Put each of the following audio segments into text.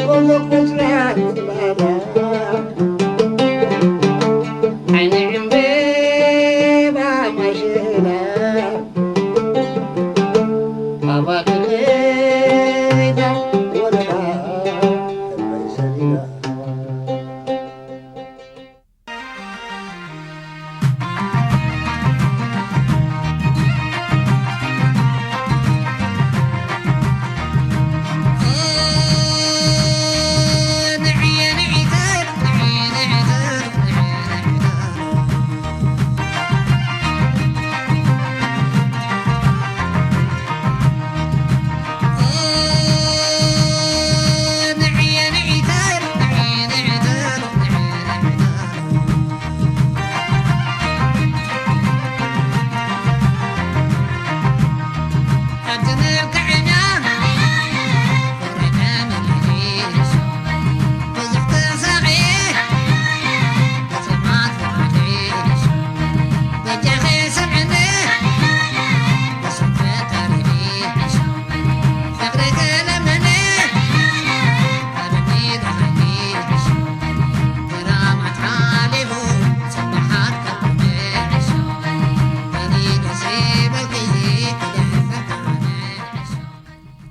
ቆሎ ቆጽራ ባባ ዓይኒ ዕምበባ ማሽላ ኣባክኸይዳ ወለላ እምበይ ሰሊላ።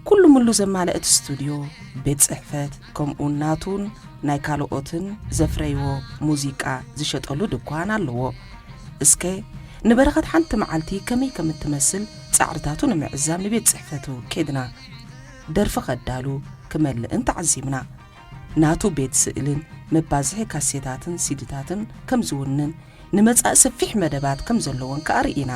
ኩሉ ሙሉ ዘማልአ እቲ ስቱድዮ፣ ቤት ጽሕፈት፣ ከምኡውን ናቱን ናይ ካልኦትን ዘፍረይዎ ሙዚቃ ዝሸጠሉ ድኳን ኣለዎ። እስከ ንበረኸት ሓንቲ መዓልቲ ከመይ ከም እትመስል ጻዕርታቱ ንምዕዛብ ንቤት ጽሕፈቱ ኬድና። ደርፊ ከዳሉ ክመልእን ተዓዚብና። ናቱ ቤት ስእልን መባዝሒ ካሴታትን ሲዲታትን ከም ዝውንን ንመጻኢ ሰፊሕ መደባት ከም ዘለዎን ከኣ ርኢና።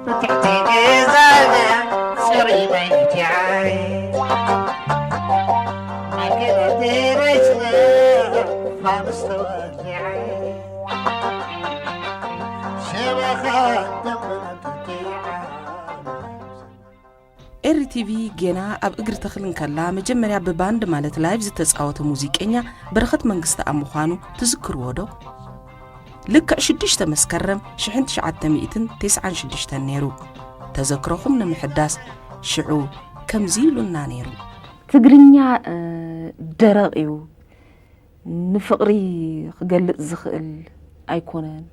ብትሕቲ ገዛና ጽሩይ ማይ ይትዓይ። ማእከላት ደረስና ፋኑስ ተወልዓይ። ሸባኻ ደመና ትትዓይ። ኤሪ ቲቪ ጌና ኣብ እግሪ ተኽሊ እንከላ መጀመርያ ብባንድ ማለት ላይቭ ዝተጻወተ ሙዚቀኛ በረኸት መንግስተኣብ ምዃኑ ትዝክርዎ ዶ? ልክዕ ሽዱሽተ መስከረም ሽሕን ትሽዓተ ሚእትን ተስዓን ሽዱሽተን ነይሩ። ተዘክሮኹም ንምሕዳስ ሽዑ ከምዚ ኢሉና ነይሩ። ትግርኛ ደረቕ እዩ። ንፍቕሪ ክገልጽ ዝኽእል ኣይኮነን።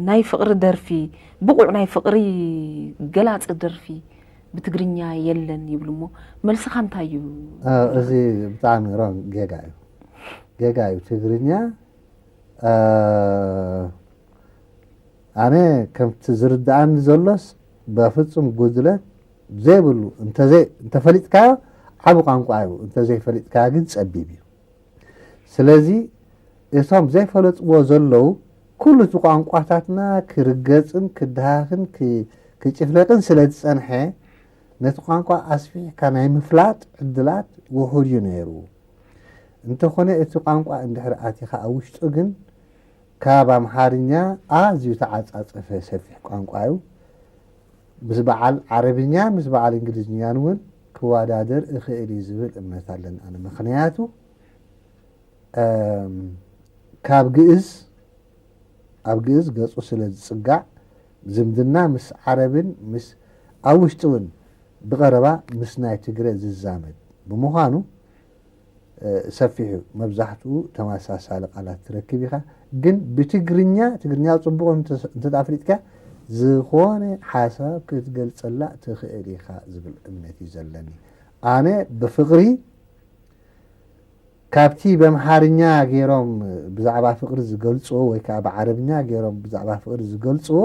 ናይ ፍቕሪ ደርፊ፣ ብቑዕ ናይ ፍቕሪ ገላጺ ደርፊ ብትግርኛ የለን ይብሉ እሞ፣ መልስኻ እንታይ እዩ? እዚ ብጣዕሚ ሮንግ፣ ጌጋ እዩ። ጌጋ እዩ። ትግርኛ ኣነ ከምቲ ዝርድኣኒ ዘሎስ በፍጹም ጉድለት ዘይብሉ፣ እንተዘይ እንተፈሊጥካዮ ዓቢ ቋንቋ እዩ፣ እንተዘይፈሊጥካዮ ግን ጸቢብ እዩ። ስለዚ እቶም ዘይፈለጥዎ ዘለዉ ኩሉ እቲ ቋንቋታትና ክርገጽን ክድሃኽን ክጭፍለቅን ስለ ዝጸንሐ ነቲ ቋንቋ ኣስፊሕካ ናይ ምፍላጥ ዕድላት ውሑድ እዩ ነይሩ። እንተኾነ እቲ ቋንቋ እንድሕር ኣቲኻ ኣብ ውሽጡ ግን ካብ ኣምሓርኛ ኣዝዩ ተዓጻጸፈ ሰፊሕ ቋንቋ እዩ። ምስ በዓል ዓረብኛ ምስ በዓል እንግሊዝኛን እውን ክወዳደር እኽእል እዩ ዝብል እምነት ኣለኒ ኣነ። ምኽንያቱ ካብ ግእዝ ኣብ ግእዝ ገጹ ስለ ዝጽጋዕ ዝምድና ምስ ዓረብን ምስ ኣብ ውሽጢ እውን ብቐረባ ምስ ናይ ትግረ ዝዛመድ ብምዃኑ ሰፊሑ መብዛሕትኡ ተመሳሳሊ ቃላት ትረክብ ኢኻ። ግን ብትግርኛ ትግርኛ ጽቡቕ እንተ ኣፍሊጥካ ዝኾነ ሓሳብ ክትገልጸላ ትኽእል ኢኻ ዝብል እምነት እዩ ዘለኒ። ኣነ ብፍቕሪ ካብቲ በምሓርኛ ገይሮም ብዛዕባ ፍቕሪ ዝገልጽዎ ወይ ከዓ ብዓረብኛ ገይሮም ብዛዕባ ፍቕሪ ዝገልጽዎ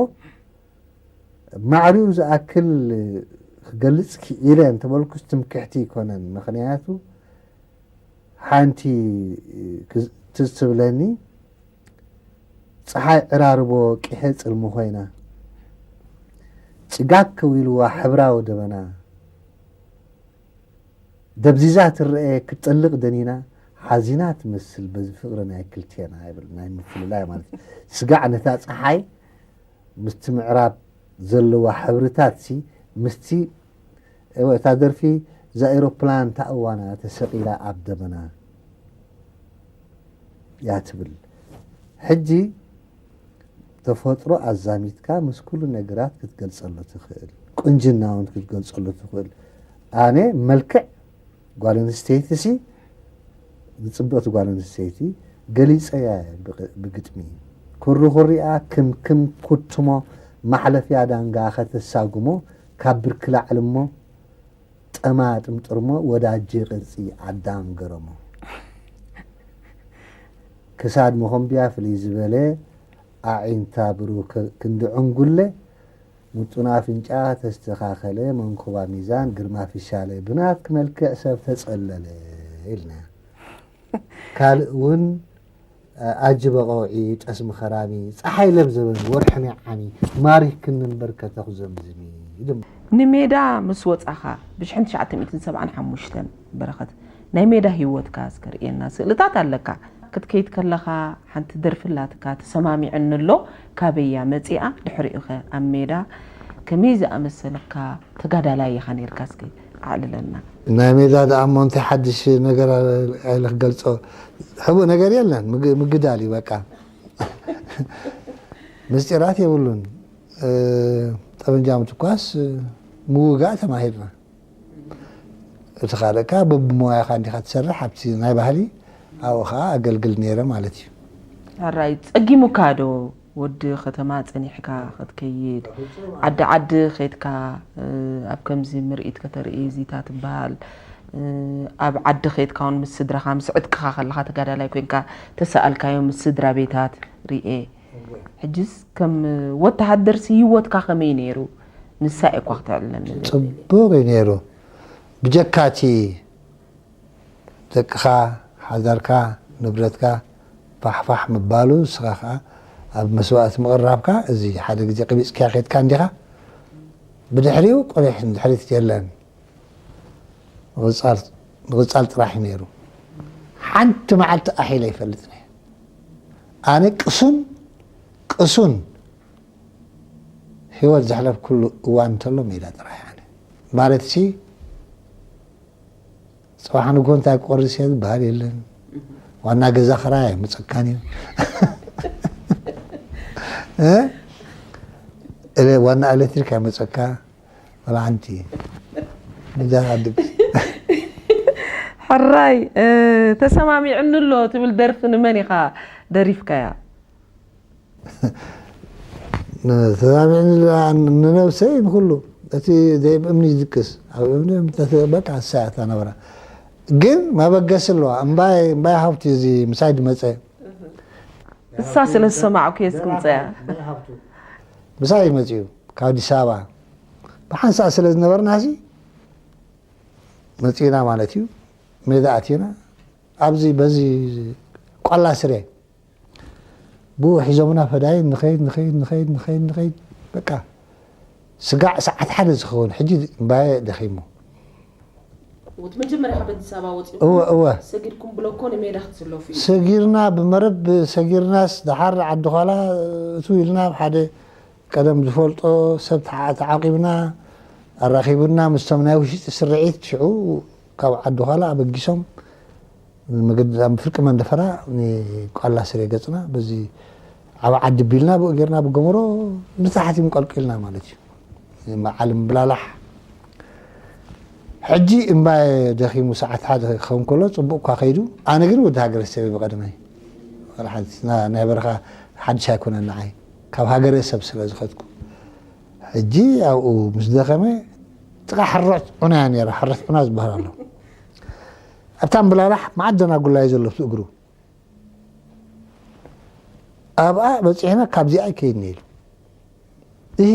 ማዕሪኡ ዝኣክል ክገልጽ ክኢለ እንተበልኩስ ትምክሕቲ ኣይኮነን። ምኽንያቱ ሓንቲ ትዝ ትብለኒ፣ ፀሓይ ዕራርቦ ቂሐ ጽልሚ ኮይና፣ ጭጋግ ከዊልዋ ሕብራዊ ደበና፣ ደብዚዛ ትረኤ ክትጠልቕ ደኒና፣ ሓዚና ትመስል በዚ ፍቕሪ ናይ ክልቴና ይብል። ናይ ምፍልላይ ማለት እዩ። ስጋዕ ነታ ፀሓይ ምስቲ ምዕራብ ዘለዋ ሕብርታት ሲ ምስቲ እወ፣ እታ ደርፊ እዛ ኤሮፕላን እታ እዋና ተሰቒላ ኣብ ደበና እያ ትብል። ሕጂ ተፈጥሮ ኣዛሚድካ ምስ ኩሉ ነገራት ክትገልጸሉ ትኽእል፣ ቁንጅና እውን ክትገልጸሉ ትኽእል። ኣነ መልክዕ ጓል ኣንስተይቲ ሲ ንጽብቕቲ ጓል ኣንስተይቲ ገሊጸያ እየ ብቅ- ብግጥሚ። ኩርኩሪኣ ክምክም ኩትሞ ማሕለፍያ ዳንጋ ከተሳጉሞ ካብ ብርኪ ላዕሊ እሞ ጠማ ጥምጥርሞ ወዳጄ ቅርጺ ኣዳም ገረሞ። ክሳድ መኾምብያ ፍልይ ዝበለ ኣዒንታ ብሩህ ክንዲ ዕንጉለ ምጡን ኣፍንጫ ተስተኻኸለ መንኮባ ሚዛን ግርማ ፍሻለ ብናትኪ መልክዕ ሰብ ተጸለለ ኢልና። ካልእ እውን ኣጅበ ቀውዒ ጠስሚ ኸራሚ ጸሓይ ለብዘበን ወርሒ ናይ ዓሚ ማሪክኒ እምበር ከተኹ ዘምዝሚ ድማ። ንሜዳ ምስ ወጻኻ ብሽሕን ትሽዓተ ሚእትን ሰብዓን ሓሙሽተን በረኸት ናይ ሜዳ ህይወትካ እስከ ርእየና። ስእልታት ኣለካ። ክትከይድ ከለኻ ሓንቲ ደርፊ ኣላትካ ተሰማሚዕኒ ኣሎ ካበያ መጺኣ ድሕሪኡ ኸ ኣብ ሜዳ ከመይ ዝኣመሰልካ ተጋዳላይ ኢኻ ነርካ እስከ ኣዕልለና። ናይ ሜዳ ደኣ እሞ እንታይ ሓድሽ ነገር ኣለ ክገልጾ? ሕቡእ ነገር የለን። ምግዳል እዩ በቃ። ምስጢራት የብሉን። ጠበንጃ ምትኳስ ምውጋእ ተማሂርና። እቲ ካልእ ከኣ በብሞያኻ እንዲኻ ትሰርሕ ኣብቲ ናይ ባህሊ ኣብኡ ከኣ ኣገልግል ነይረ ማለት እዩ። ኣራይ ጸጊሙካ ዶ ወዲ ከተማ ጸኒሕካ ክትከይድ ዓዲ ዓዲ ኸይድካ ኣብ ከምዚ ምርኢት ከተርኢ ዚታ ትበሃል ኣብ ዓዲ ኸይድካ እውን ምስ ስድራኻ ምስ ዕጥቅኻ ከለኻ ተጋዳላይ ኮይንካ ተሰኣልካዮ ምስ ስድራ ቤታት ርኤ። ሕጅስ ከም ወተሃደርሲ ህይወትካ ከመይ ነይሩ? ንሳ እኳ ክተዕልለኒ ጽቡቕ እዩ ነይሩ። ብጀካቲ ደቅኻ ሓዳርካ ንብረትካ ፋሕፋሕ ምባሉ ንስኻ ኸዓ ኣብ መስዋእቲ ምቕራብካ፣ እዚ ሓደ ግዜ ቀቢጽካያ ከድካ እንዲኻ፣ ብድሕሪኡ ቁሊሕ ንድሕሪት የለን። ንቕጻል፣ ንቕጻል ጥራሕ እዩ ነይሩ። ሓንቲ መዓልቲ ኣሒለ ኣይፈልጥን እየ። ኣነ ቅሱን፣ ቅሱን ህይወት ዘሕለፍኩሉ እዋን እንተሎ ሜዳ ጥራሕ እየ ኣነ። ማለትሲ፣ ጽባሕ ንግሆ እንታይ ክቆርስ እየ ዝበሃል የለን። ዋና ገዛ ክራይ ኣይመጸካን እዩ። እ? ኤለ-፣ ዋና ኤሌክትሪክ ኣይመጸካ፣ ወላ ሓንቲ። ገዛ ድግስ። ሕራይ፣ እ፣ ተሰማሚዕኒ ኣሎ ትብል ደርፊ ንመን ኢኻ ደሪፍካያ? ን-፣ ተዛሚዕኒ ላ-፣ ንነብሰይ ንኹሉ። እቲ ዘይብ እምኒ ዝድቅስ፣ ኣብ እምኒ ተተ-፣ በቃ እሳ እያ እታ ነብራ። ግን መበገሲ ኣለዋ። እምባይ፣ እምባይ ሃብቲ እዚ ምሳይ ድመጸ። እሳ ስለ ዝሰማዕኩ እየ ዝግምጸያ። እምባይ ሃብቱ። ምሳይ መጺኡ ካብ ኣዲስ ኣበባ። ብሓንሳእ ስለ ዝነበርና ሲ መጺእና ማለት እዩ። ሜዳ ኣቲና። ኣብዚ በዚ ቆላ ስረ ብኡ ሒዞምና ፈዳይን ንኸይድ፣ ንኸይድ፣ ንኸይድ፣ ንኸይድ፣ ንኸይድ። በቃ ስጋዕ ሰዓት ሓደ ዝኸውን። ሕጂ እምባየ ደኺሙ። እቲ መጀመርያ ካብ ኣዲስ ኣበባ ወጺኹም እወ፣ እወ። ሰጊርኩም ብሎኮ ንሜዳ ክትስለፉ እዩ። ሰጊርና ብመረብ ሰጊርናስ ደሓር ዓዲ ዃላ እቱ ኢልና ኣብ ሓደ ቀደም ዝፈልጦ ሰብ ተዓ-፣ ተዓቂብና ኣራኺቡና ምስቶም ናይ ውሽጢ ስርዒት ሽዑ ካብ ዓዲ ዃላ ኣበጊሶም መገዲ ኣብ ፍርቂ መንደፈራ ንቋላ ስረ ገጽና በዚ ዓቢ ዓዲ ቢልና ብኡ ጌርና ብገመሮ ንታሕቲ ምቀልቂልና ማለት እዩ። መዓል ምብላላሕ። ሕጂ እምባየ ደኺሙ ሰዓት ሓደ ክኸውን ከሎ ጽቡቕ እኳ ከይዱ፣ ኣነ ግን ወዲ ሃገረ ሰበይ ብቐደመይ። ዋላ ሓንቲ ና-፣ ናይ በረኻ ሓድሽ ኣይኮነን ንዓይ። ካብ ሃገረ ሰብ ስለ ዝኸድኩ። ሕጂ ኣብኡ ምስ ደኸመ ጥቓ ሕሮት ዑና እያ ነይራ። ሕሮት ዑና ዝበሃል ኣሎ። ኣብታ ምብላላሕ መዓት ደናጉላ እዩ ዘሎ ኣብቲ እግሩ። ኣብኣ በጺሕና ካብዚኣ ኣይከይድን ኢሉ። እሂ፣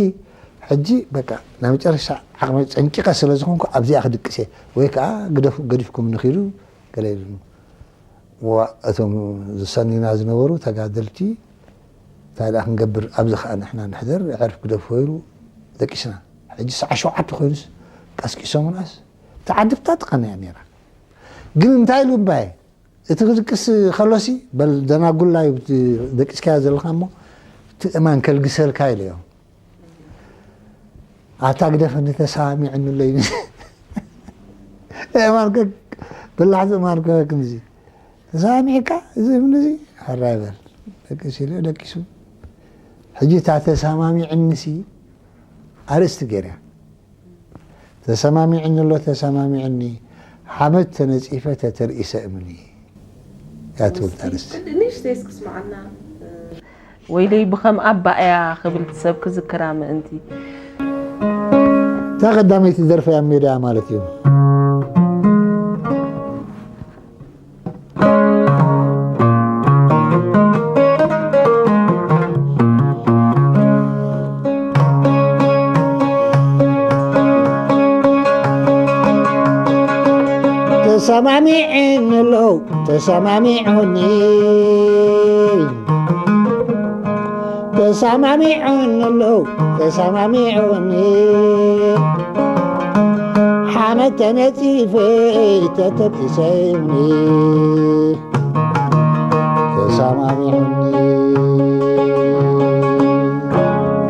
ሕጂ በቃ ናይ መጨረሻ ዓቕመይ ጸንቂቐ ስለ ዝኾንኩ ኣብዚኣ ክድቅስ እየ፣ ወይ ከኣ ግደፉ፣ ገዲፍኩም ንኺዱ ገለ ኢሉኒ። ዋ፣ እቶም ዝሰንዩና ዝነበሩ ተጋደልቲ እንታይ ደኣ ክንገብር፣ ኣብዚ ከኣ ንሕና ንሕደር፣ ዕርፍ ግደፍዎ ኢሉ ደቂስና። ሕጂ ሰዓት ሸውዓተ ኮይኑስ ቀስቂሶምናስ እታ ዓዲ ብታጥቐና እያ ነይራ። ግን እንታይ ኢሉ እምባየ? እቲ ክድቅስ ከሎሲ፣ በል ደናጉላ እዩ እቲ ደቂስካዮ ዘለኻ እሞ፣ እቲ እማን ከልግሰልካ ኢለዮ። ኣታ ግደፈኒ ተሰማሚዕኒ ኣሎ ኢሉ። እማን ከ-፣ በላሕቲ እማን ከ-፣ ከምዚ። ተሰማሚዕካ እዚ እምኒ እዚ? ሕራይ በል። ደቂስ ኢለዮ፣ ደቂሱ። ሕጂ እታ ተሰማሚዕኒሲ ኣርእስቲ ገይረያ። ተሰማሚዕኒ ኣሎ፣ ተሰማሚዕኒ፣ ሓመድ ተነጺፈ ተተርኢሰ እምኒ እያ ትብል እታ ኣርእስቲ። ንእሽተይ እስኪ ስምዓና። ወይለይ ብኸም ኣባ እያ ክብል ሰብ ክዝክራ ምእንቲ። እታ ቀዳመይቲ ደርፈ እያ ሜዳ ማለት እዩ። ተሰማሚዕን ኣለዉ፣ ተሰማሚዑኒ። ተሰማሚዑን ኣለዉ፣ ተሰማሚዑኒ። ሓመድ ተነጺፈ ተተርኢሰ እምኒ። ተሰማሚዑኒ።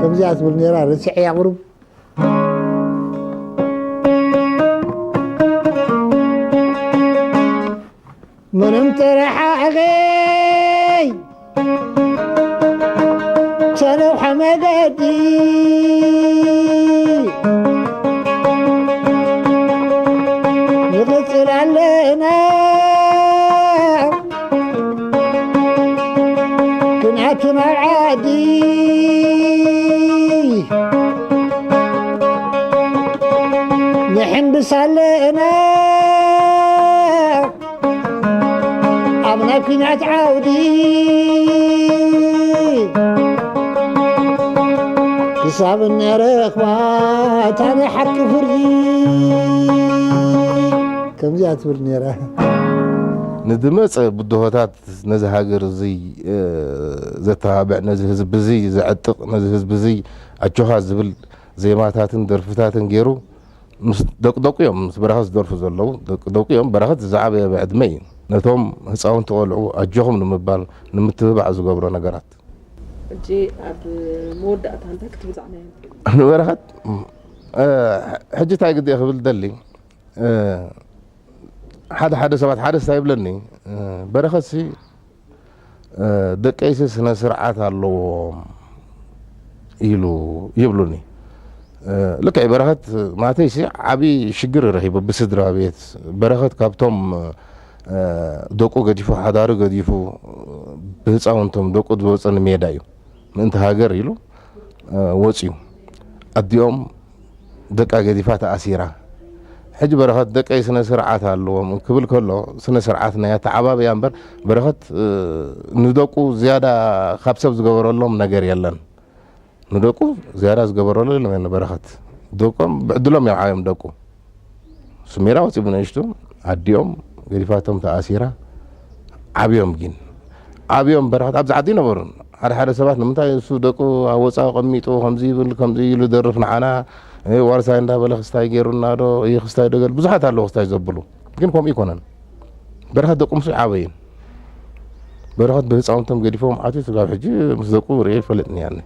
ከምዚኣ ትብል ነይራ፣ ረሲዐያ ቁሩብ። ምንም ተረሓቐይ ተነውሐ መገዲ ንቕጽል ኣለና ክንኣቱ ናብ ዓዲ ንሕንብስ ኣለና ኣብ ናይ ኲናት ዓውዲ ክሳብ እንረኽባ እታ ናይ ሓቂ ፍርዲ። ከምዚኣ ትብል ነይራ። ንዝመፀ ብድሆታት ነዚ ሃገር እዚ ዘተባብዕ፣ ነዚ ህዝቢ እዚ ዘዕጥቕ፣ ነዚ ህዝቢ እዚ ኣጆኻ ዝብል ዜማታትን ደርፍታትን ገይሩ ምስ ደቂ ደቁ እዮም ምስ በረኸት ዝደርፉ ዘለዉ። ደቂ ደቁ እዮም። በረኸት ዝዓበየ ብዕድመ እዩ። ነቶም ህፃውንቲ ቆልዑ ኣጆኹም ንምባል ንምትብባዕ ዝገብሮ ነገራት። ሕጂ ኣብ መወዳእታ እንታይ ክትብዛዕ ናይ ንበረኸት ሕጂ እንታይ ግዜ ክብል ደሊ ሓደ ሓደ ሰባት ሓደ ስታ ይብለኒ፣ በረኸትሲ ደቀይሲ ስነ ስርዓት ኣለዎም ኢሉ ይብሉኒ። ልክዕ በረኸት ማተይሲ ዓብዪ ሽግር ረኺቡ ብስድራ ቤት። በረኸት ካብቶም ደቁ ገዲፉ ሓዳሩ ገዲፉ ብህፃውንቶም ደቁ ዝወፀ ንሜዳ እዩ። ምእንቲ ሃገር ኢሉ ወፅዩ። ኣዲኦም ደቃ ገዲፋ ተኣሲራ። ሕጂ በረኸት ደቀይ ስነ ስርዓት ኣለዎም ክብል ከሎ ስነ ስርዓት ናይ ኣተዓባብያ እምበር በረኸት ንደቁ ዝያዳ ካብ ሰብ ዝገበረሎም ነገር የለን። ንደቁ ዝያዳ ዝገበረሉ የለን በረኸት። ደቆም ብዕድሎም እዮም ዓብዮም ደቁ። ስሜራ ወፂ ብንእሽቱ ኣዲኦም ገዲፋቶም ተኣሲራ ዓብዮም ግን ዓብዮም በረኸት ኣብዚ ዓዲ ነበሩ። ሓደ ሓደ ሰባት ንምንታይ እሱ ደቁ ኣብ ወፃኢ ቀሚጡ ከምዚ ይብል ከምዚ ኢሉ ደርፍ ንዓና ዋርሳይ እንዳበለ ክስታይ ገይሩና ዶ ይህ ክስታይ ደገል ብዙሓት ኣለዉ ክስታይ ዘብሉ ግን ከምኡ ይኮነን። በረኸት ደቁ ምስ ዓበይን በረኸት ብህፃውንቶም ገዲፎም ዓትዩ ስጋብ ሕጂ ምስ ደቁ ርኤ ይፈልጥ ንያኒ።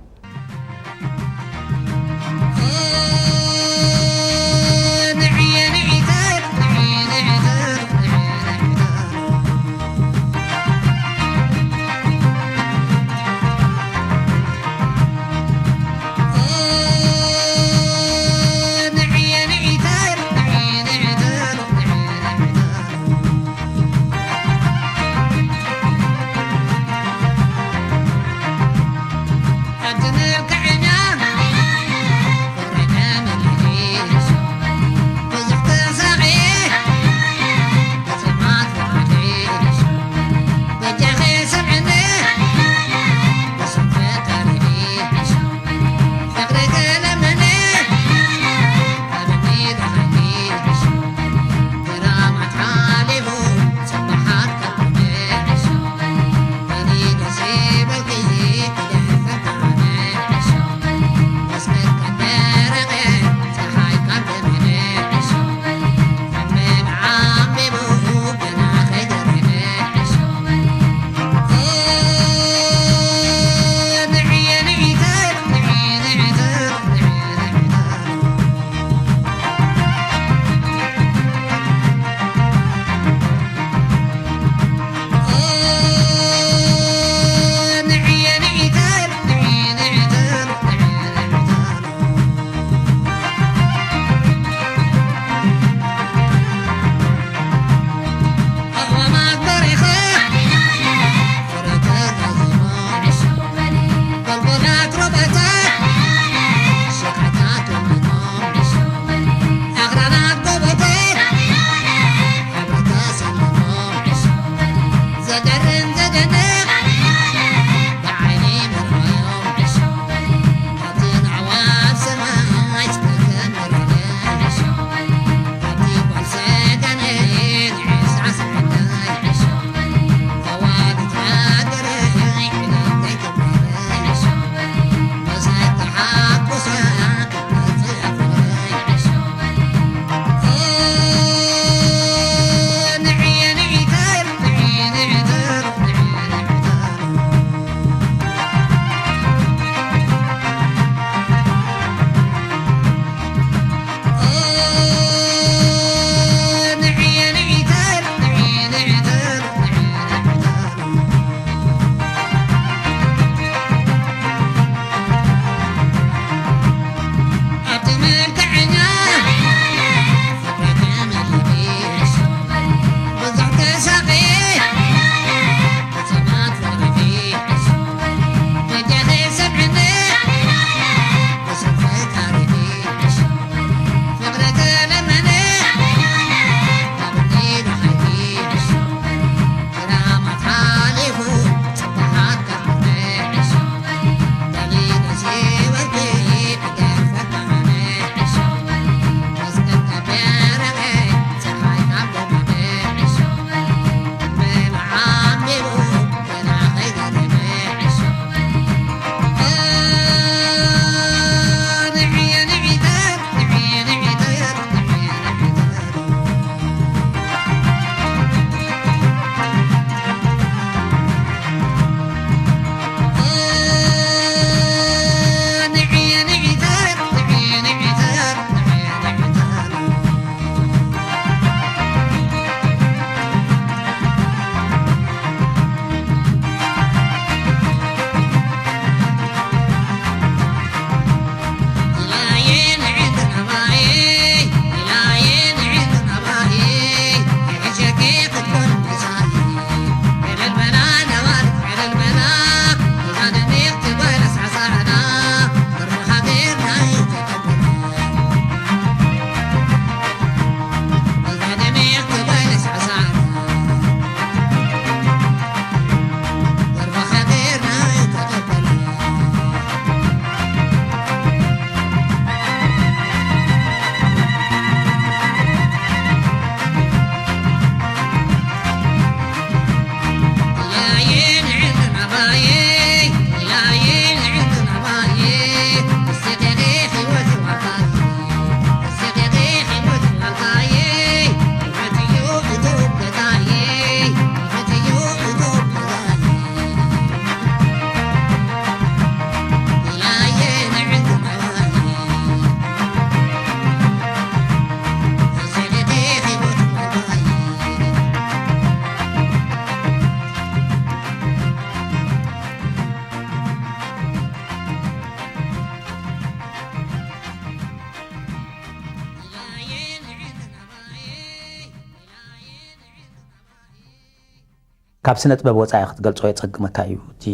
ካብ ስነ ጥበብ ወጻኢ ክትገልጾ የጸግመካ እዩ። እቲ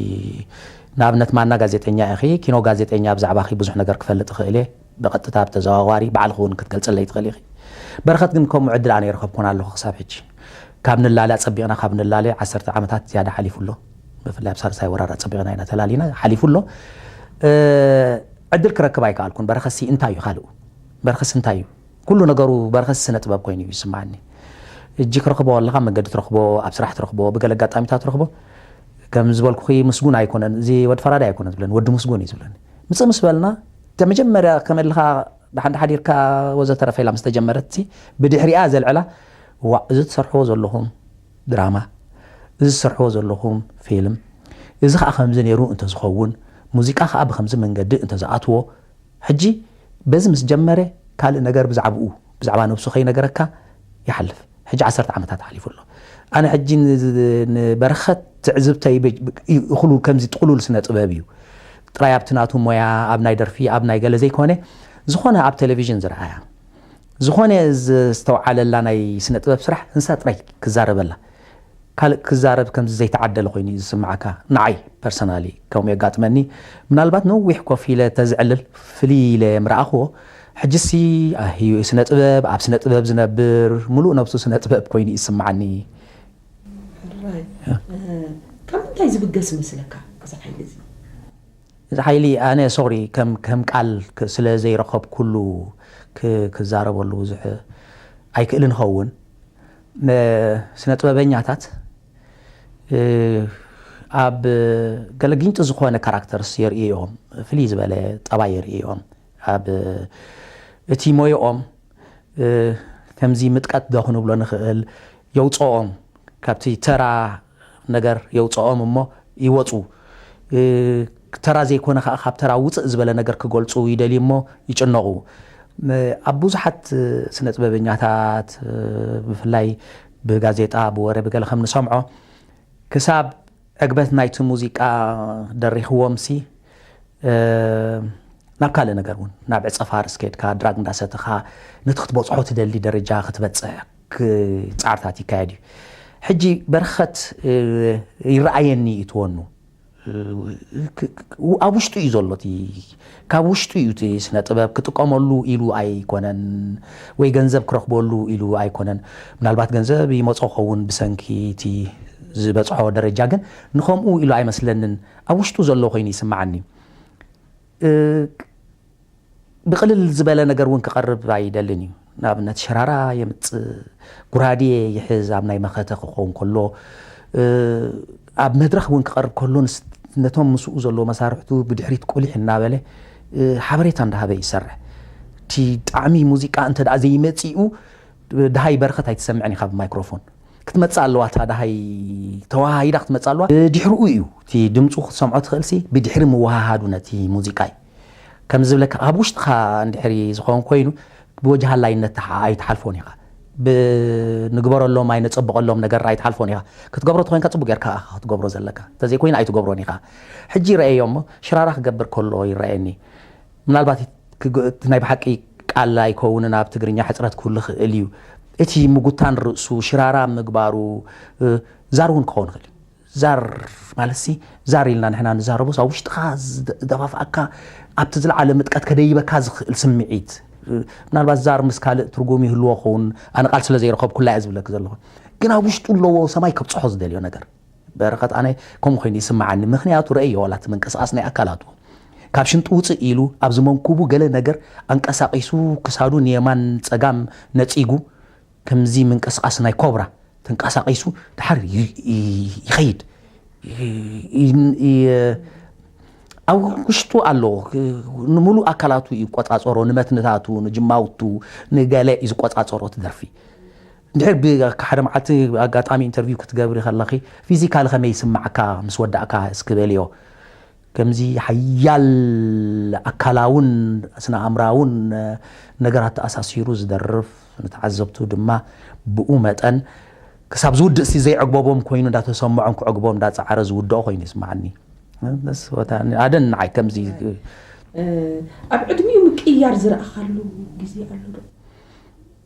ንኣብነት ማና ጋዜጠኛ ኢኺ፣ ኪኖ ጋዜጠኛ ብዛዕባኺ ብዙሕ ነገር ክፈልጥ ይኽእል እየ። ብቐጥታ ብተዘዋዋሪ ባዕልኺ እውን ክትገልጽለይ ትኽእል ኢኺ። በረኸት ግን ከምኡ ዕድል ኣነ ይረኸብኩን ኣለኹ ክሳብ ሕጂ። ካብ ንላለ ኣጸቢቕና ካብ ንላለ ዓሰርተ ዓመታት ዝያዳ ሓሊፉ ኣሎ። ብፍላይ ኣብ ሳልሳይ ወራር ኣጸቢቕና ኢና ተላሊና ሓሊፉ ኣሎ። እ፣ ዕድል ክረክብ ኣይከኣልኩን። በረኸትሲ እንታይ እዩ ካልኡ? በረኸትሲ እንታይ እዩ? ኩሉ ነገሩ በረኸትሲ ስነ ጥበብ ኮይኑ እዩ ዝስምዓኒ። እጂ ክረኽቦ ኣለኻ፣ መንገዲ ትረኽቦ፣ ኣብ ስራሕ ትረኽቦ፣ ብገለ ኣጋጣሚታት ትረኽቦ። ከም ዝበልኩኺ ምስጉን ኣይኮነን፣ እዚ ወዲ ፈራዳይ ኣይኮነን ዝብለኒ፣ ወዲ ምስጉን እዩ ዝብለኒ። ምጽእ ምስ በልና፣ እታ መጀመርያ ከመልኻ ደሓን ሓዲርካ ወዘተረፈ ኢላ ምስ ተጀመረት፣ ብድሕሪኣ ዘልዕላ፣ ዋእ፣ እዚ ትሰርሕዎ ዘለኹም ድራማ፣ እዚ ትሰርሕዎ ዘለኹም ፊልም፣ እዚ ኸኣ ከምዚ ነይሩ እንተዝኸውን፣ ሙዚቃ ኸኣ ብኸምዚ መንገዲ እንተዝኣትዎ፣ ሕጂ በዚ ምስ ጀመረ፣ ካልእ ነገር ብዛዕባኡ፣ ብዛዕባ ነብሱ ኸይነገረካ ይሓልፍ። ሕጂ ዓሰርተ ዓመታት ሓሊፉ ኣሎ። ኣነ ሕጂ ን-፣ ንበረኸት ትዕዝብተይ ብ-፣ ብ-፣ እኹሉ ከምዚ ጥቕሉል ስነ ጥበብ እዩ። ጥራይ ኣብቲ ናቱ ሞያ፣ ኣብ ናይ ደርፊ፣ ኣብ ናይ ገለ ዘይኮነ፣ ዝኾነ ኣብ ቴሌቪዥን ዝረኣያ፣ ዝኾነ ዝተውዓለላ ናይ ስነ ጥበብ ስራሕ ንሳ ጥራይ ክዛረበላ። ካልእ ክዛረብ ከምዚ ዘይተዓደለ ኮይኑ እዩ ዝስምዓካ። ንዓይ ፐርሰናሊ ከምኡ የጋጥመኒ። ምናልባት ነዊሕ ኮፍ ኢለ ተዝዕልል ፍልይ ኢለ ምረኣኽዎ። ሕጅሲ ኣህዩ ስነ ጥበብ፣ ኣብ ስነ ጥበብ ዝነብር፣ ሙሉእ ነብሱ ስነ ጥበብ ኮይኑ ይስምዓኒ። ሕራይ። እ፣ ካብ ምንታይ ዝብገስ ይመስለካ እዚ ሓይሊ እዚ? እዚ ሓይሊ ኣነ ሶሪ ከም፣ ከም ቃል ክ-፣ ስለ ዘይረኸብኩሉ ክ-፣ ክዛረበሉ ብዙሕ ኣይክእልን ይኸውን። እ፣ ስነ ጥበበኛታት፣ እ፣ ኣብ ገለ ጊንጢ ዝኾነ ካራክተርስ የርእዮም፣ ፍልይ ዝበለ ጠባይ የርእዮም። ኣብ እቲ ሞያኦም፣ እ፣ ከምዚ ምጥቀት ዶ ክንብሎ ንኽእል፣ የውፅኦም፣ ካብቲ ተራ ነገር የውፅኦም እሞ ይወፁ። እ፣ ተራ ዘይኮነ ከዓ ካብ ተራ ውፅእ ዝበለ ነገር ክገልፁ ይደልዩ እሞ ይጭነቑ። ም-፣ ኣብ ብዙሓት ስነ ጥበበኛታት፣ እ፣ ብፍላይ ብጋዜጣ፣ ብወረ፣ ብገለ ከም ንሰምዖ፣ ክሳብ ዕግበት ናይቲ ሙዚቃ ደሪኽዎምሲ፣ እ፣ ናብ ካልእ ነገር እውን፣ ናብ ዕጸ ፋርስ ከድካ፣ ድራግ እንዳሰተኻ፣ ነቲ ክትበጽሖ ትደሊ ደረጃ ክትበጽሕ ክ-፣ ጻዕርታት ይካየድ እዩ። ሕጂ በረኸት፣ እ፣ ይረኣየኒ እዩ ትወኑ። እ፣ ክ-፣ ክ-፣ ኣብ ውሽጡ እዩ ዘሎ እቲ፣ ካብ ውሽጡ እዩ እቲ ስነ ጥበብ ክጥቀመሉ ኢሉ ኣይኮነን፣ ወይ ገንዘብ ክረኽበሉ ኢሉ ኣይኮነን። ምናልባት ገንዘብ ይመጾ ኸውን ብሰንኪ እቲ ዝበጽሖ ደረጃ፣ ግን ንኸምኡ ኢሉ ኣይመስለንን። ኣብ ውሽጡ ዘሎ ኮይኑ ይስምዓኒ። እ፣ ብቕልል ዝበለ ነገር እውን ክቐርብ ኣይደልን እዩ። ንኣብነት፣ ሽራራ የምጽእ፣ ጉራዴ ይሕዝ፣ ኣብ ናይ መኸተ ክኸውን ከሎ፣ እ፣ ኣብ መድረኽ እውን ክቐርብ ከሎ፣ ንስ-፣ ነቶም ምስኡ ዘለዎ መሳርሕቱ ብድሕሪት ቁሊሕ እናበለ፣ እ፣ ሓበሬታ እንዳሃበ ይሰርሕ። እቲ ጣዕሚ ሙዚቃ እንተ ደኣ ዘይመጺኡ፣ ደሃይ በረኸት ኣይትሰምዕን ኢኻ ብማይክሮፎን። ክትመጽእ ኣለዋ፣ እታ ደሃይ ተወሃሂዳ ክትመጽእ ኣለዋ። ብድሕሪኡ እዩ፣ እቲ ድምፁ ክትሰምዖ ትኽእልሲ፣ ብድሕሪ ምውሃሃዱ ነቲ ሙዚቃ እዩ። ከም ዝብለካ፣ ኣብ ውሽጥኻ እንድሕሪ ዝኾን ኮይኑ፣ ብወጅሃ ላይነት ተሓ-፣ ኣይትሓልፎን ኢኻ። ብ-፣ ንግበረሎም፣ ኣይነጸብቐሎም ነገር ኣይትሓልፎን ኢኻ። ክትገብሮ ተኾይንካ፣ ጽቡቕ ጌርካ ኢኻ ክትገብሮ ዘለካ። እንተዘይኮይኑ፣ ኣይትገብሮን ኢኻ። ሕጂ ይረኣዮ እሞ፣ ሽራራ ክገብር ከሎ ይረኣየኒ። ምናልባት ክግ-፣ እቲ ናይ ብሓቂ ቃል ኣይከውንን፣ ኣብ ትግርኛ ሕጽረት ክህሉ ይኽእል እዩ። እቲ ምጉታን ርእሱ፣ ሽራራ ምግባሩ፣ እ፣ ዛር እውን ክኸውን ይኽእል እዩ። ዛር ማለትሲ፣ ዛር ኢልና ንሕና ንዛረቦስ፣ ኣብ ውሽጥኻ ዝደ-፣ ዝደፋፍኣካ፣ ኣብቲ ዝለዓለ ምጥቀት ከደይበካ ዝኽእል ስምዒት፣ እ፣ ምናልባት ዛር ምስ ካልእ ትርጉም ይህልዎ ክኸውን፣ ኣነ ቃል ስለ ዘይረኸብኩላ እየ ዝብለኪ ዘለኹ። ግን ኣብ ውሽጡ ኣለዎ፣ ሰማይ ከብጽሖ ዝደልዮ ነገር። በረኸት ኣነ ከምኡ ኮይኑ ይስምዓኒ። ምኽንያቱ ረእዮ ዋላ እቲ ምንቅስቓስ ናይ ኣካላቱ። ካብ ሽንጡ ውፅእ ኢሉ ኣብዚ መንኩቡ ገለ ነገር ኣንቀሳቒሱ ክሳዱ ንየማን ጸጋም ነጺጉ ከምዚ ምንቅስቓስ ናይ ኮብራ ተንቀሳቒሱ ድሓር ይ-፣ ይ-፣ ይኸይድ። ይ-፣ ይ-፣ ይ-፣ ኣብ ውሽጡ ኣሎ። ንምሉእ ኣካላቱ እዩ ዝቆጻጸሮ፣ ንመትንታቱ፣ ንጅማውቱ፣ ንገለ እዩ ዝቆጻጸሮ እቲ ደርፊ። እንድሕር ብ-፣ ሓደ መዓልቲ ኣጋጣሚ ኢንተርቪው ክትገብሪ ከለኺ፣ ፊዚካሊ ከመይ ይስምዓካ ምስ ወዳእካ እስኪ በልዮ። ከምዚ ሓያል ኣካላውን ስነ ኣእምራውን ነገራት ተኣሳሲሩ ዝደርፍ፣ ንተዓዘብቱ ድማ ብኡ መጠን ክሳብ ዝውድእሲ ዘይዕግበቦም ኮይኑ እንዳተሰምዖም ክዕግቦም እንዳጸዓረ ዝውድኦ ኮይኑ ይስምዓኒ። በስ ወታ-፣ ኣደን ንዓይ ከምዚ እ፣ ኣብ ዕድሚኡ ምቅይያር ዝረኣኻሉ ግዜ ኣሎ ዶ?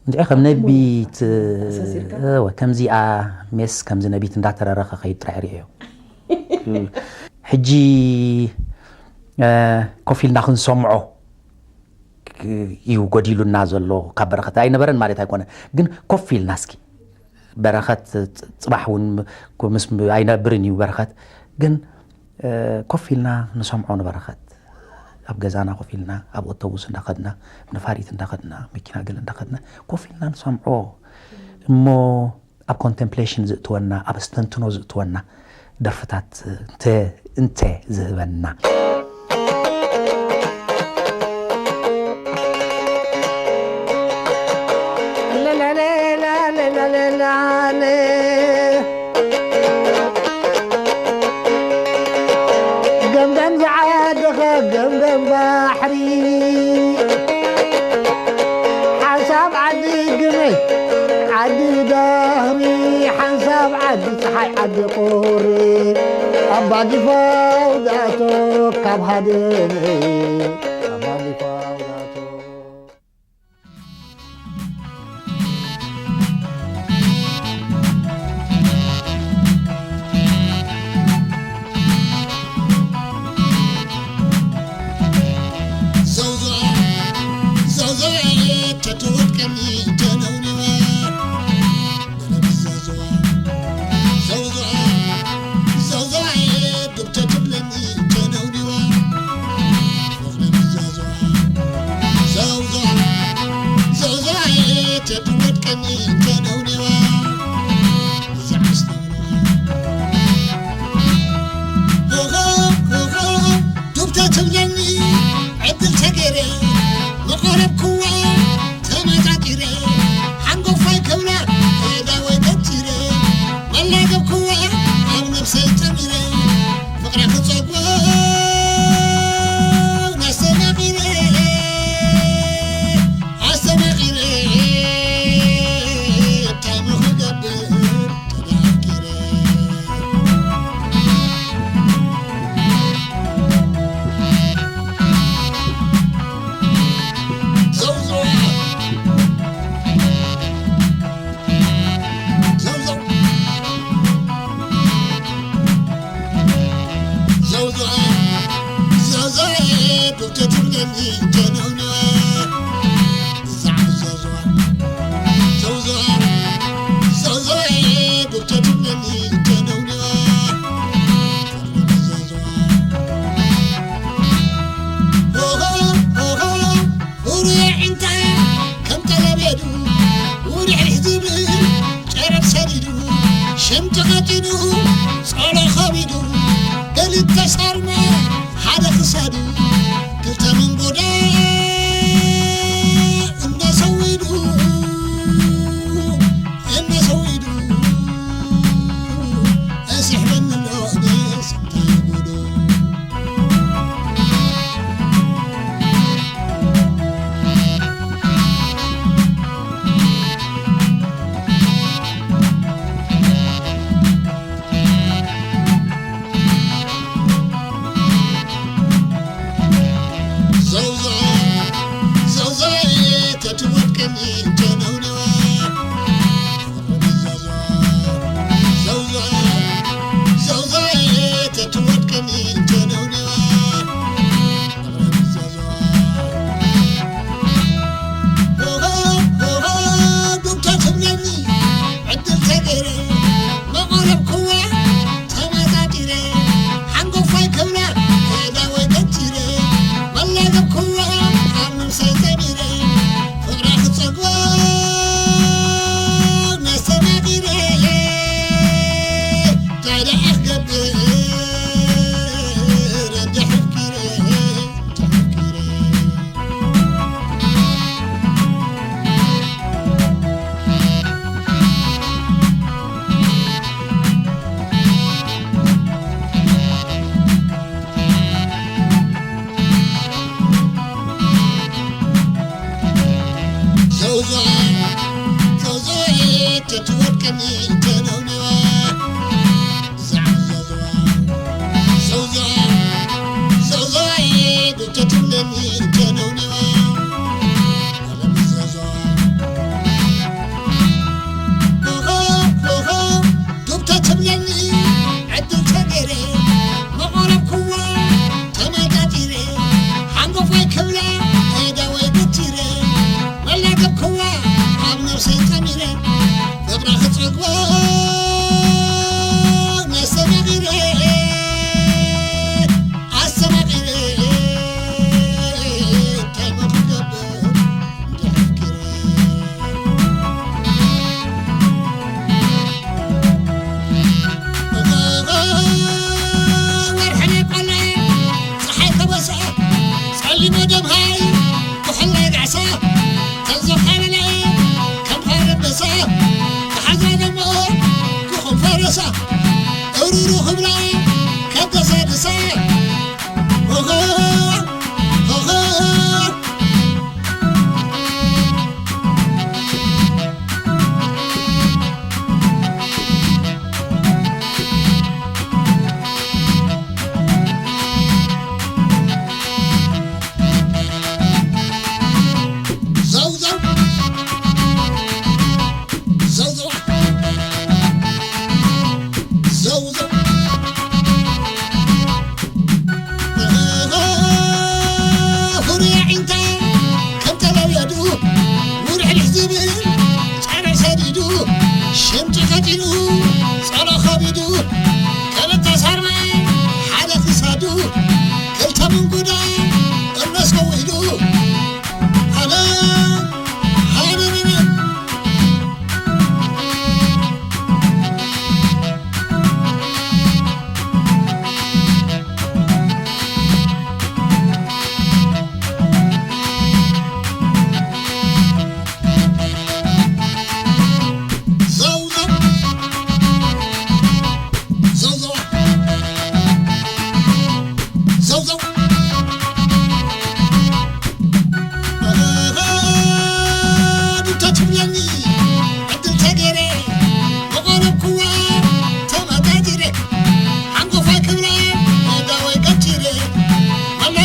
እንዲዒ ከም ነቢት ተኣሳሲርካ? እወ፣ ከምዚኣ ሜስ ከምዚ ነቢት እንዳተረረ ከኸይድ ጥራሕ ርእዮ። ሕጂ እ፣ ኮፍ ኢልና ክንሰምዖ እዩ ጎዲሉና ዘሎ። ካብ በረኸት ኣይነበረን ማለት ኣይኮነ፣ ግን ኮፍ ኢልና እስኪ በረኸት ጽ- ጽባሕ እውን ምስ ኣይነብርን እዩ በረኸት፣ ግን እ፣ ኮፍ ኢልና ንሰምዖ ንበረኸት። ኣብ ገዛና ኮፍ ኢልና፣ ኣብ ኣውቶቡስ እንዳኸድና፣ ንፋሪት እንዳኸድና፣ መኪና ገለ እንዳኸድና ኮፍ ኢልና ንሰምዖ እሞ ኣብ ኮንቴምፕሌሽን ዝእትወና፣ ኣብ ኣስተንትኖ ዝእትወና ደርፍታት እንተ እንተ ዝህበና። ገምገም ዝዓደኸ ገምገም ባሕሪ ሓንሳብ ዓዲ ግመይ ዓዲ ዳህሪ ሓንሳብ ዓዲ ፀሓይ ዓዲ ቁሪ ኣባጊፋው ዳቶ ካብ ሃደነ ኣባጊፋው ዳቶ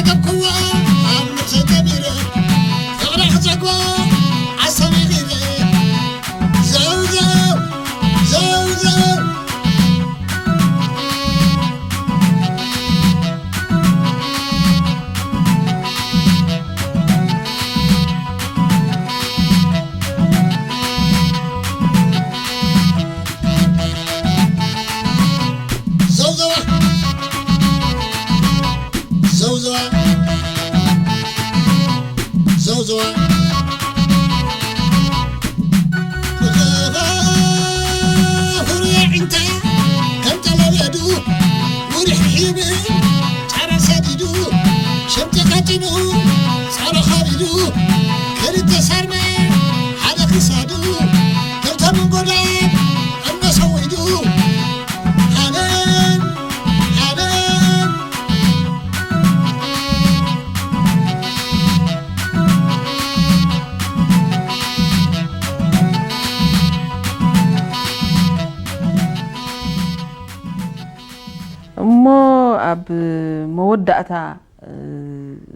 ተብክዎ ኣብ ነፍሰይ ገቢረ፣ ፍቕሪ ክጸግቦ ዓሰብ ኢለ። ዘው ዘው፣ ዘው ዘው። ዘውዘዋ፣ ዘውዘዋ፣ ዘውዘዋ። ፍሩየ ዒንታ ከም ጠለቤዱ ውርሒ ሒቡ ጸረ ሰዲዱ ሽምጢ ቀጢኑ ጸረ ከቢዱ ክልተ ሳርመ ሓደ ክሳዱ ክልተ መንጎዳ እነሰዊዱ ሃነን ሃነን። እሞ ኣብ መወዳእታ፣ እ፣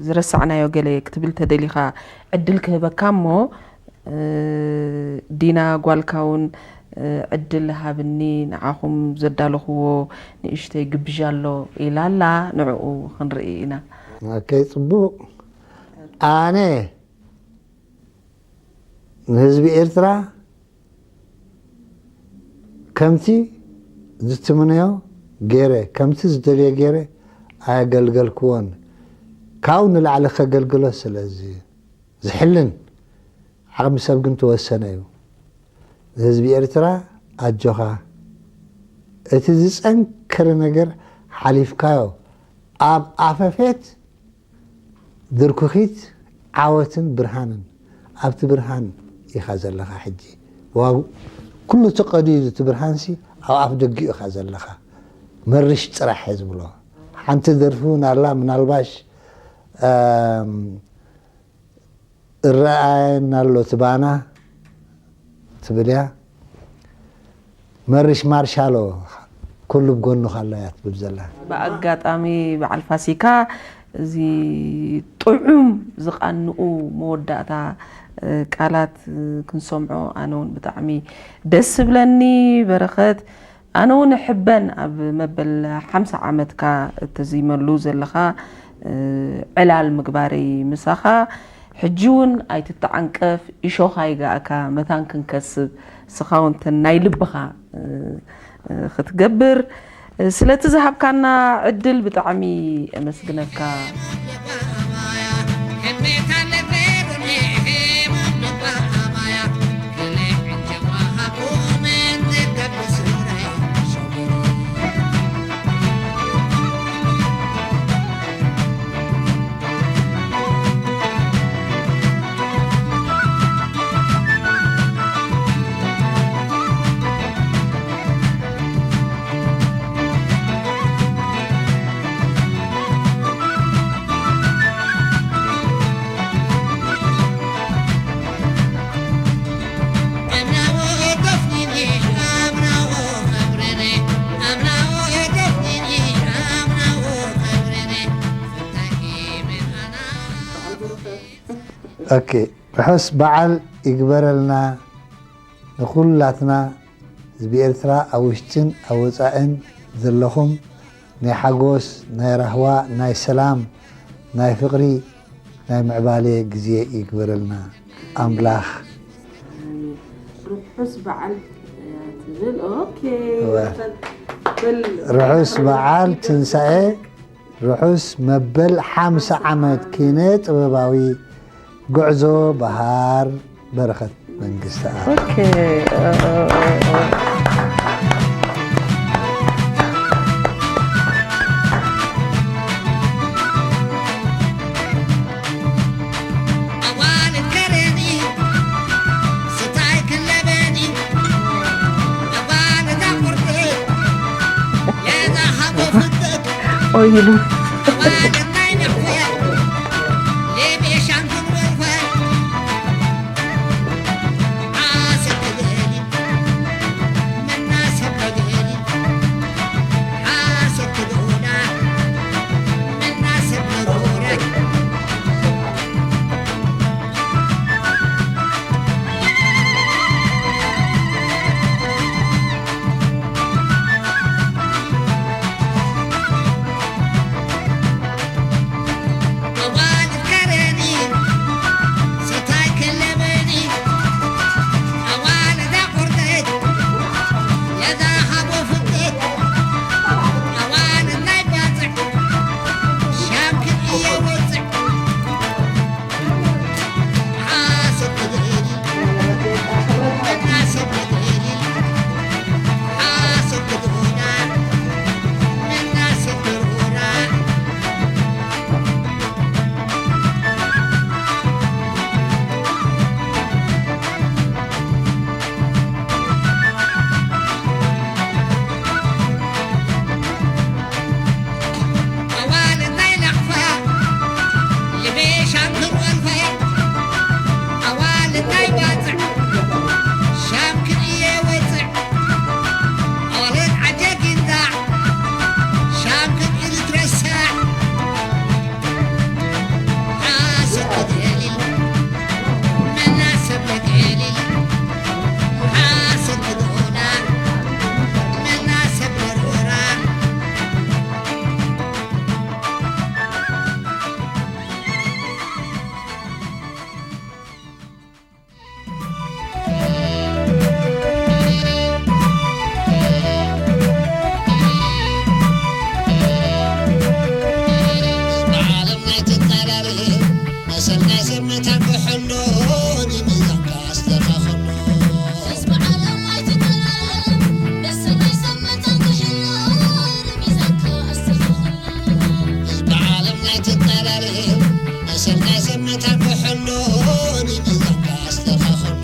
ዝረሳዕናዮ ገለ ክትብል ተደሊኻ ዕድል ክህበካ እሞ፣ እ፣ ዲና ጓልካ እውን፣ እ፣ ዕድል ሃብኒ፣ ንዓኹም ዘዳለኽዎ ንእሽተይ ግብዣ ኣሎ ኢላ ኣላ፣ ንዕኡ ክንርኢ ኢና። ኦኬ፣ ጽቡቕ። ኣነ ንህዝቢ ኤርትራ ከምቲ ዝትምነዮ ገይረ፣ ከምቲ ዝደልዮ ገይረ ኣየገልገልክዎን። ካብኡ ንላዕሊ ከገልግሎ ስለ ዝ-፣ ዝሕልን ዓቕሚ ሰብ ግን ተወሰነ እዩ። ንህዝቢ ኤርትራ ኣጆኻ፣ እቲ ዝጸንከረ ነገር ሓሊፍካዮ፣ ኣብ ኣፈፌት ድርኩኺት ዓወትን ብርሃንን ኣብቲ ብርሃን ኢኻ ዘለኻ። ሕጂ ዋው፣ ኩሉ ተቐዲዱ፣ እቲ ብርሃንሲ ኣብ ኣፍ ደጊኡ ኢኻ ዘለኻ። መርሽ ጥራሕ እየ ዝብሎ። ሓንቲ ደርፊ እውን ኣላ፣ ምናልባሽ፣ እም፣ እረኣየና ኣሎ እቲ ባና ትብል እያ። መርሽ ማርሻሎ፣ ኩሉ ብጎንኻ ኣሎ እያ ትብል ዘላ። ብኣጋጣሚ በዓል ፋሲካ፣ እዚ ጥዑም ዝቓንኡ መወዳእታ፣ እ፣ ቃላት፣ እ፣ ክንሰምዖ ኣነ እውን ብጣዕሚ ደስ ዝብለኒ። በረኸት፣ ኣነ እውን እሕበን ኣብ መበል ሓምሳ ዓመትካ እተዚመሉ ዘለኻ፣ እ፣ ዕላል ምግባረይ ምሳኻ። ሕጂ እውን ኣይትተዓንቀፍ፣ እሾኽ ኣይግኣካ፣ መታን ክንከስብ፣ ንስኻ እውን ተን ናይ ልብኻ፣ እ፣ እ፣ ክትገብር፣ እ፣ ስለቲ ዝሃብካና ዕድል ብጣዕሚ ኣመስግነካ። ኦኬ፣ ርሑስ በዓል ይግበረልና ንኹላትና፣ ህዝቢ ኤርትራ ኣብ ውሽጥን ኣብ ወጻእን ዘለኹም፣ ናይ ሓጎስ፣ ናይ ራህዋ፣ ናይ ሰላም፣ ናይ ፍቕሪ፣ ናይ ምዕባለ ግዜ ይግበረልና ኣምላኽ። ርሑስ በዓል፣ እ፣ ትብል። ኦኬ። እወ። በል፣ በል። ርሑስ በዓል ትንሳኤ፣ ርሑስ መበል ሓምሳ ዓመት ኪነ ጥበባዊ ጉዕዞ በሃር በረኸት መንግስተኣብ። ኦኬ። ኦይ ኢሉ። መታን ክሕሎ፣ ንሚዛንካ ኣስተኻኽሎ። ህዝቢ ዓለም ኣይትጠላለም፣ መሰል ናይ ሰብ መታን ክሕሎ፣ ንሚዛንካ ኣስተኻኽሎ። ህዝቢ ዓለም ኣይትጠላለም፣ መሰል ናይ ሰብ መታን ክሕሎ፣ ንሚዛንካ ኣስተኻኽሎ።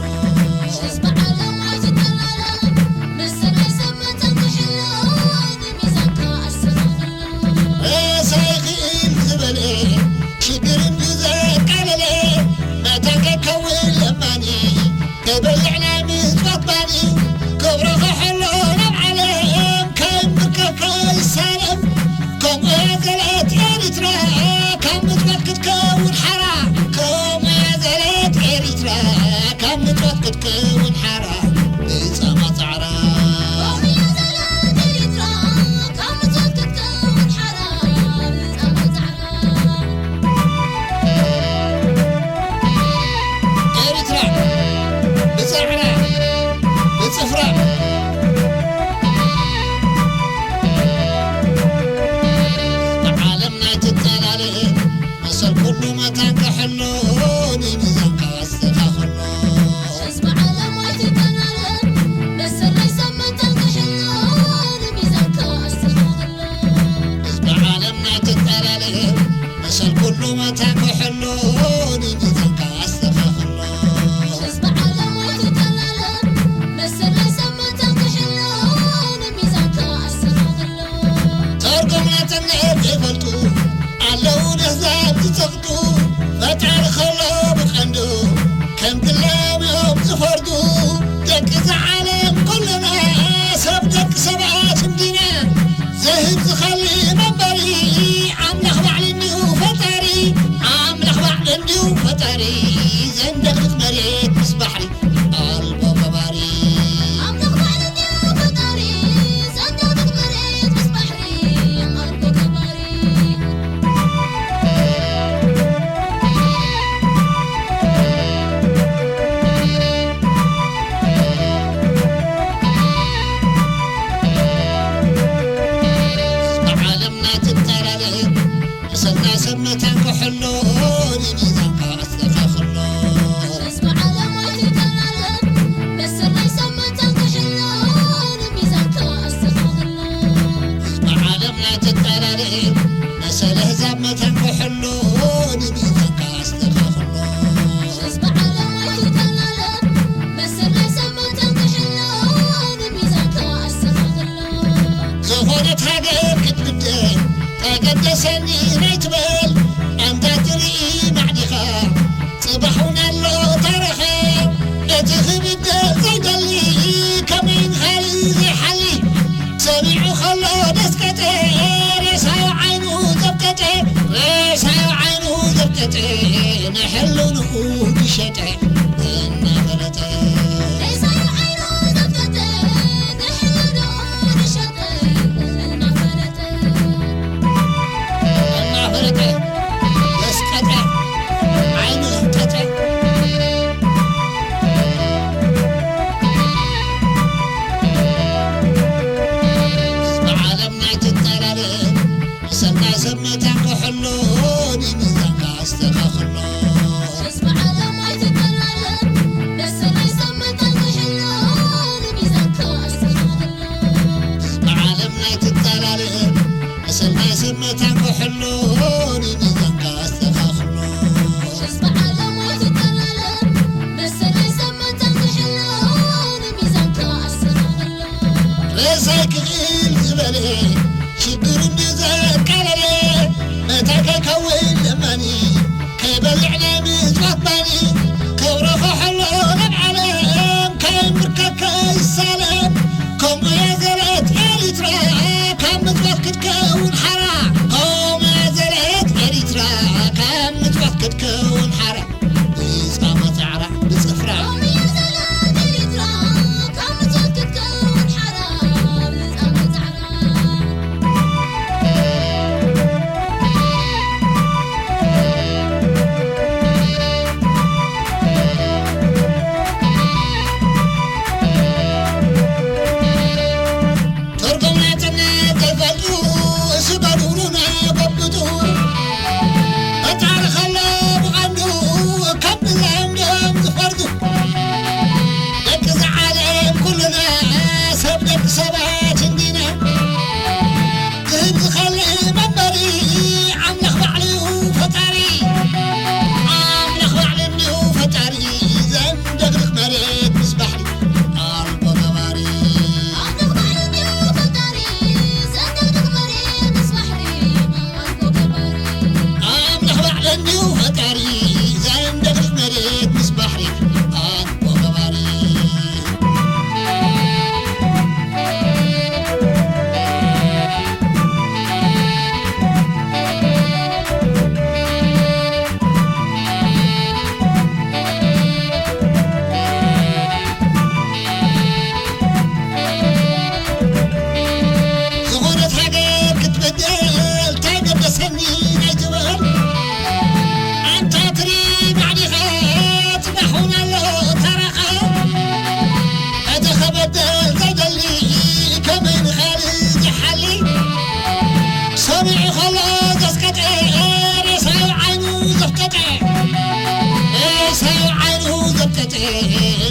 ህዝቢ ዓለም ኣይትጠላለም፣ መሰል ናይ ሰብ መታን ክሕሎ፣ ንሚዛንካ ኣስተኻኽሎ። ሬሳ ይኽእል ዝበለ፣ ሽግር እንድዩ ዘቃለለ፣ መታን ከይከውን ለማኒ፣ ከይበልዕ ናይ ምጽዋት ባኒ፣ ክብሩ ክሕሎ ናብ ዓለም፣ ከይንብርከኽ ከይሳለም። ከምኡ እያ ዘለት ኤሪትራ፣ ካብ ምጽዋት ክትከውን ሓራ። ከምኡ እያ ዘለት ኤሪትራ፣ ካብ ምጽዋት ክትከውን ሓራ። ብጻማ ጻዕራ። ከምኡ እያ ዘለት ኤሪትራ፣ ካብ ምጽዋት ክትከውን ሓራ። ብጻማ ጻዕራ። ኤሪትራ ብጻዕራ ብጽፍራ ብዓለም ናይ ትጠላለ መሰል ኩሉ መታን ክሕሎ ንሚዛንካ ኣስተኻኽሎ። ህዝቢ ዓለም ኣይትጠላለም፣ መሰል ናይ ሰብ መታን ክሕሎ ንሚዛንካ ኣስተኻኽሎ። ህዝቢ ዓለም ናይ ትጠላለ መሰል ኩሉ መታን ክሕሎ ንሚዛንካ ኣስተኻኽሎ። ህዝቢ ዓለም ኣይትጠላለም፣ መሰል ናይ ሰብ መታን ክሕሎ ንሚዛንካ ኣስተኻኽሎ። ተርጎም ናጽነት ዘይፈልጡ ኣለዉ ነዛብ ዝጸቕጡ። ፈጣሪ ከሎ ብቐንዱ ከም ግሎም እዮም ዝፈርዱ። ደቂ እዛ ዓለም ኩልና ሰብ ደቂ ሰባት እንዲና። ዘህብ ዝኸሊ መንበሪ ኣምላኽ ባዕሉ እንድዩ ፈጣሪ። ኣምላኽ ባዕሉ እንድዩ ፈጣሪ። ዘንደቕድቕ መሬት ምስ ባሕሪ ኣልቦ ገባሪ። ኣምላኽ ባዕሉ እንድዩ ፈጣሪ። ዘንደቕድቕ መሬት ምስ ባሕሪ ኣልቦ ገባሪ። ብዓለም ናይ ትጠላለለ መሰልና ሰብ መታን ክሕሎ ንሚዛንካ ኣስተኻኽሎ። ህዝቢ ዓለም ኣይትጠላለለ መሰል ናይ ሰብ መታን ክሕሎ ንሚዛንካ ኣስተኻኽሎ። ህዝቢ ዓለም ናይ ትጠላለለ መሰል ኣህዛብ መታን ክሕሎ ንሚዛንካ ኣስተኻኽሎ። ህዝቢ ዓለም ኣይትጠላለለ መሰል ናይ ሰብ መታን ክሕሎ ንሚዛንካ ኣስተኻኽሎ። ዝኾነት ሃገር ክትብደል ተገደሰኒ ናይ ትበል ኣንታ ትርኢ ማዕዲኻ ጽባሕ እውን ኣሎ ታረኸ። እቲ ክብደል ዘይደሊ ከመይ ንኻሊ ዘይሓሊ ሰሚዑ ከሎ ደስቀጠ ሬሳዮ ዓይኑ ዘብጠጠ ሬሳዮ ዓይኑ ዘብጠጠ ንሕልንኡ ዝሸጠ እናፈለጠ ሬሳዮ ዓይኑ ዘብጠጠ ንሕልንኡ ዝሸጠ እናፈለጠ እናፈለጠ ደስቀጠ ዓይኑ ዘብጠጠ ብዓለም ናይ ትጠላለለ መሰል ናይ ሰብ መታን ክሕሎ ንሚዛንካ ኣስተኻኽሎ። ህዝቢ ዓለም ኣይትጠላለለ መሰል ናይ ሰብ መታን ክሕሎ ንሚዛንካ ኣስተኻኽሎ። ህዝቢ ዓለም ናይ ትጠላለለ መሰል ናይ ሰብ መታን ክሕሎ ንሚዛንካ ኣስተኻኽሎ። ህዝቢ ዓለም ኣይትጠላለለ መሰል ናይ ሰብ መታን ክሕሎ ንሚዛንካ ኣስተኻኽሎ። ሬሳይ ክኽእል ዝበለ ሽግር እንድዩ ዘቃለለ መታይ ከይከውን ለማኒ ከይበልዕ ናይ ምጽዋት ባኒ ክብሩ ክሕሎ ናብ ዓለም ከይምርከከ ይሳለም። ከምኡ እያ ዘርአት ኤሪትራ ካብ ምጽዋት ክትከውን ሓራ። ከምኡ እያ ዘርአት ኤሪትራ ካብ ምጽዋት ክትከውን ሓራ። ብጻማ ጻዕራ ብጽፍራ። ትርጉም ናጽነት ዘይፈልጡ ስገዱሉና ጎብጡ። ፈጣሪ ከሎ ብቐንዱ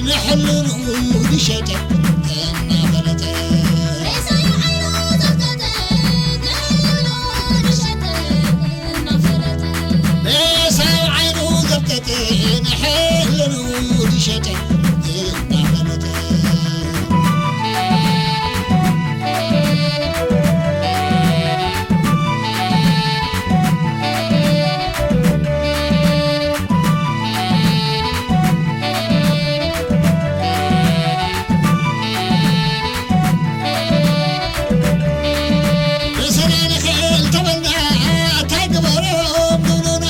ንሕልንኡ ዝሸጠ እናፈለጠ። ሬሳዩ ዓይኑ ዘፍጠጠ፣ ንሕልንኡ ዝሸጠ እናፈለጠ። ሬሳዩ ዓይኑ ዘፍጠጠ፣ ንሕልንኡ ዝሸጠ እናፈለጠ። ርእስና ንኽእል ተበልና፣ እንታይ ግበሮም ንብሉና?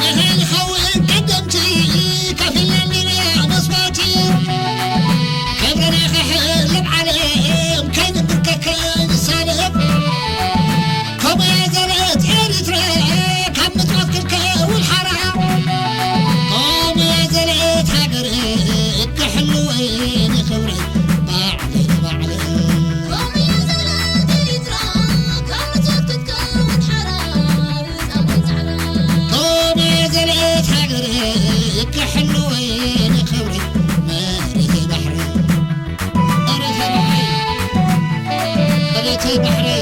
ንኽእል ይኸውን ቀደምቲ፣ ከፊልና እንዲና መስዋእቲ። ክብርና ከሕልፍ ዓለም፣ ከይንብርከክ ከይንሳለፍ። ከምኡ እያ ዘርአት ኤሪትራ፣ ካብ ምጽዋት ክትከውን ሓራ። ከምኡ እያ ዘርአት ሃገር፣ ክሕልወይ ንኽብረይ ባዕለይ ንባዕለይ። ከምኡ እያ ዘርአት ኤሪትራ፣ ካብ ምጽዋት ክትከውን ሓራ፣ ጻዕዳ ጻዕዳ። ከምኡ እያ ዘርአት ሃገር፣ ክሕልወይ ንኽብረይ መሬተይ ባሕረይ። መሬተይ ባሕረይ። መሬተይ ባሕረይ።